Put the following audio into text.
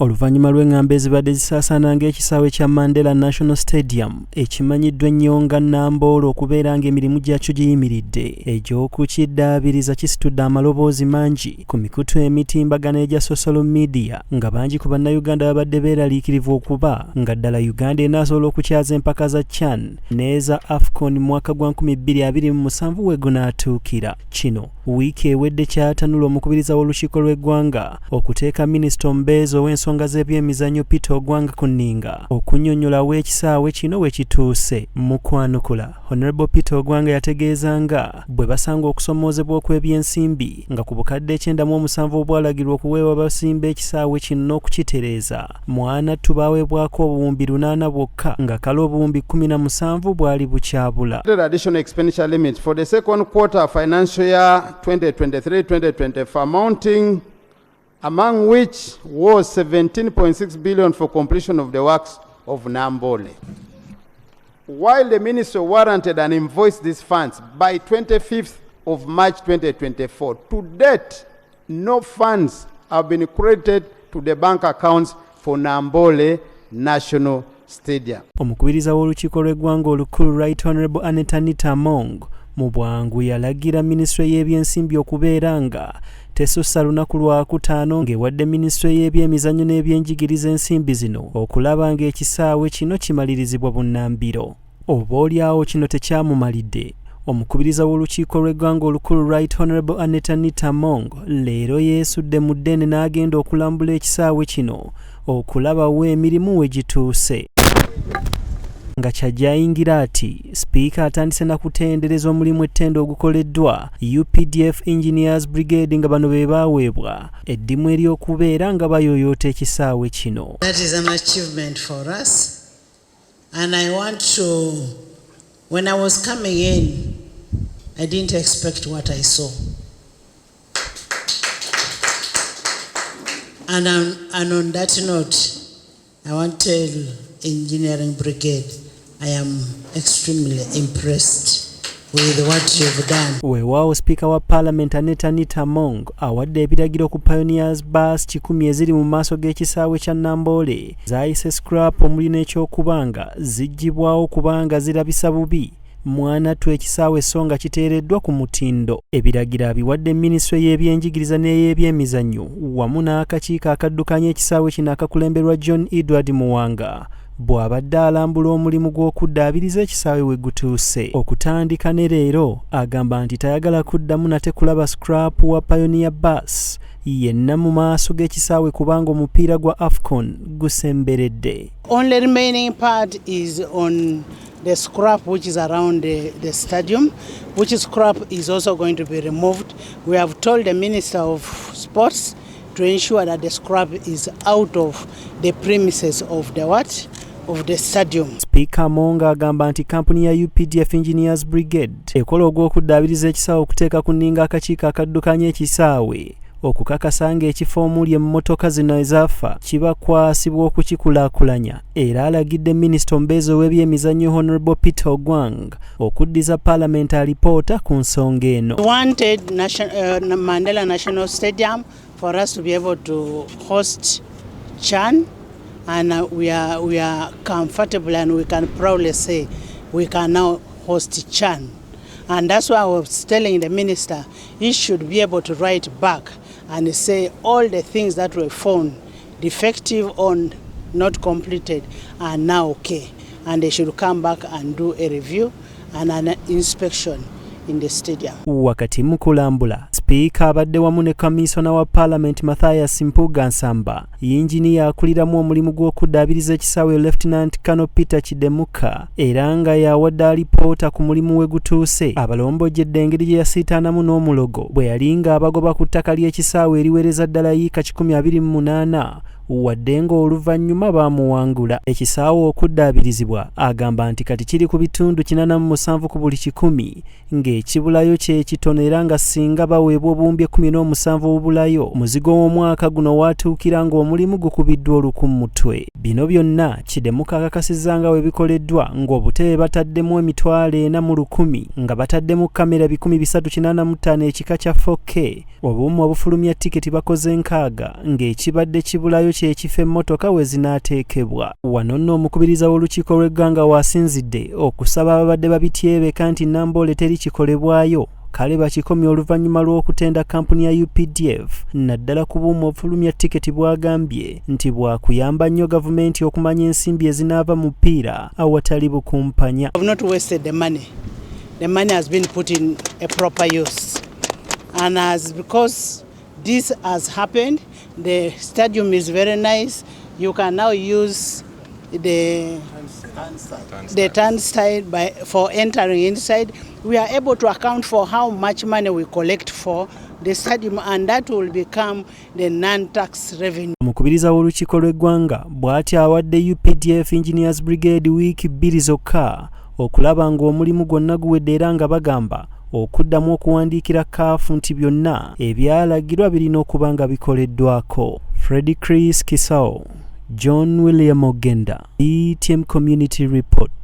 Oluvannyuma lw'eŋŋambo ezibadde zisaasaana ng'ekisaawe kya Mandela National Stadium ekimanyiddwa ennyo nga Namboole okubeera ng'emirimu gyakyo giyimiridde, egy'okukiddaabiriza kisitudde amaloboozi mangi ku mikutu emitimbagano egya social media nga bangi ku Bannayuganda babadde beeraliikirivu okuba nga ddala Uganda enaasobola okukyaza empaka za CHAN n'eza AFCON mu mwaka gwa 2027 we gunaatuukira. Kino wiiki ewedde kyatanula omukubiriza w'olukiiko lw'eggwanga okuteeka minisita omubeezi ow'ensonga z'ebyemizannyo Peter Ogwang ku nninga okunnyonnyola wa ekisaawe kino we kituuse. Mu kwanukula, Honorable Peter Ogwang yategeeza nga bwe basanga okusomoozebwa okw'ebyensimbi nga ku bukadde 97 obwalagirwa okuweebwa abasimba ekisaawe kino n'okukitereeza, mwanattu baaweebwako obuwumbi 8 bwokka nga kale obuwumbi 17 bwali bukyabula. Additional expenditure limit for the second quarter financial year 2023-2024 amounting, among which was 17.6 billion for completion of the works of Namboole. While the ministry warranted and invoiced these funds by 25th of March 2024, to date, no funds have been credited to the bank accounts for Namboole National Stadium. Omukubiriza w'olukiiko lw'eggwanga olukulu Right Honorable Annet Anita Among mu bwangu yalagira minisitule y'ebyensimbi okubeera nga tesussa lunaku lwakutaano ng'ewadde minisitule y'ebyemizannyo n'ebyenjigiriza ensimbi zino okulaba ng'ekisaawe kino kimalirizibwa bunnambiro. Oboolyawo kino tekyamumalidde. Omukubiriza w'olukiiko lw'eggwanga olukulu Right Honorable Annet Anita Among leero yeesudde mu ddene n'agenda okulambula ekisaawe kino okulaba wa emirimu we gituuse. Nga kyajja ayingira ati sipiika atandise na kutendereza omulimu ettendo ogukoleddwa UPDF Engineers Brigade nga bano be baaweebwa eddimu ery'okubeera nga bayooyoota ekisaawe kino. That is an achievement for us. And I want to, when I was coming in, I didn't expect what I saw. And on that note, I want to tell Engineering Brigade, I am extremely impressed with what you've done. Weewaawo sipiika wa Paalamenti Annet Anita Among awadde ebiragiro ku Pioneers Bus 100 eziri mu maaso g'ekisaawe kya Namboole zaayise scrap omuli n'ekyokubanga ziggyibwawo kubanga zirabisa bubi mwanattu ekisaawe so nga kiteereddwa ku mutindo. Ebiragiro abiwadde minisitule y'ebyenjigiriza n'ey'ebyemizannyo wamu n'akakiiko akaddukanya ekisaawe kino akakulemberwa John Edward Muwanga bw'abadde alambula omulimu gw'okuddaabiriza ekisaawe we gutuuse. Okutandika ne leero agamba nti tayagala kuddamu nate kulaba scrap wa Pioneer Bus yenna mu maaso g'ekisaawe kubanga omupiira gwa AFCON gusemberedde. Only remaining part is on the scrap which is around the stadium, which scrap is also going to be removed. We have told the Minister of Sports to ensure that the scrap is out of the premises of the what? Of the stadium. Speaker Among agamba nti kampuni ya UPDF Engineers Brigade ekola ogw'okuddaabiriza ekisaawe okuteeka ku nninga akakiiko akaddukanya ekisaawe okukakasa ng'ekifo omuli emmotoka zino ezaafa kibakwasibwa okukikulaakulanya. Era alagidde minisita omubeezi ow'ebyemizannyo Honorable Peter Ogwang okuddiza Paalamenti alipoota ku nsonga eno. We wanted Mandela National Stadium for us to be able to host CHAN, and we are comfortable and we can proudly say we can now host CHAN. And that's why I was telling the minister he should be able to write back and say all the things that were found defective or not completed are now okay, and they should come back and do a review and an inspection in the stadium. Wakati mu kulambula, sipiika abadde wamu ne kamisona wa Paalamenti Mathias Mpuuga Nsamba, yinginiya akuliramu omulimu gw'okuddaabiriza ekisaawe Lieutenant Colonel Peter Kidemuka, era nga yawadde alipoota ku mulimu we gutuuse. Abalombojjedde engeri gye yasiitaanamu n'omulogo bwe yali ng'abagoba ku ttaka ly'ekisaawe eriwereza ddala yiika 128, wadde ng'oluvannyuma baamuwangula. Ekisaawe okuddaabirizibwa agamba nti kati kiri ku bitundu 87 ku buli 100, ng'ekibulayo kye kitono, era nga singa baweebwa obuwumbi 17 obubulayo, muzigo w'omwaka guno waatuukira ng'omulimu gukubiddwa oluku mu mutwe. Bino byonna Kidemuka akakasizza nga bwe bikoleddwa ng'obutebe bataddemu 4,000, nga bataddemu kamera 385 ekika kya 4K, obuuma obufulumya tiketi bakoze 60, ng'ekibadde kibulayo okwokya ekifo emmotoka we zinaateekebwa. Wano nno omukubiriza w'olukiiko lw'eggwanga w'asinzidde okusaba ababadde babityebeka nti Namboole teri kikolebwayo kale bakikomye oluvannyuma lw'okutenda kkampuni ya UPDF naddala ku buuma obufulumya tiketi bw'agambye nti bwakuyamba nnyo gavumenti okumanya ensimbi ezinaava mu mupiira awatali bukumpanya. I've not wasted the money. The money has been put in a proper use. And as because this has happened, the stadium is very nice. You can now use the turnstile for entering inside. We are able to account for how much money we collect for the stadium, and that will become the non-tax revenue. Omukubiriza w'olukiiko lw'eggwanga bw'atyo awadde UPDF Engineers Brigade wiiki 2 zokka okulaba ng'omulimu gwonna guwedde era nga bagamba okuddamu okuwandiikira CAF nti byonna ebyalagirwa birina okuba nga bikoleddwako. Freddy Chris Kisao, John William Ogenda, BTM Community Report.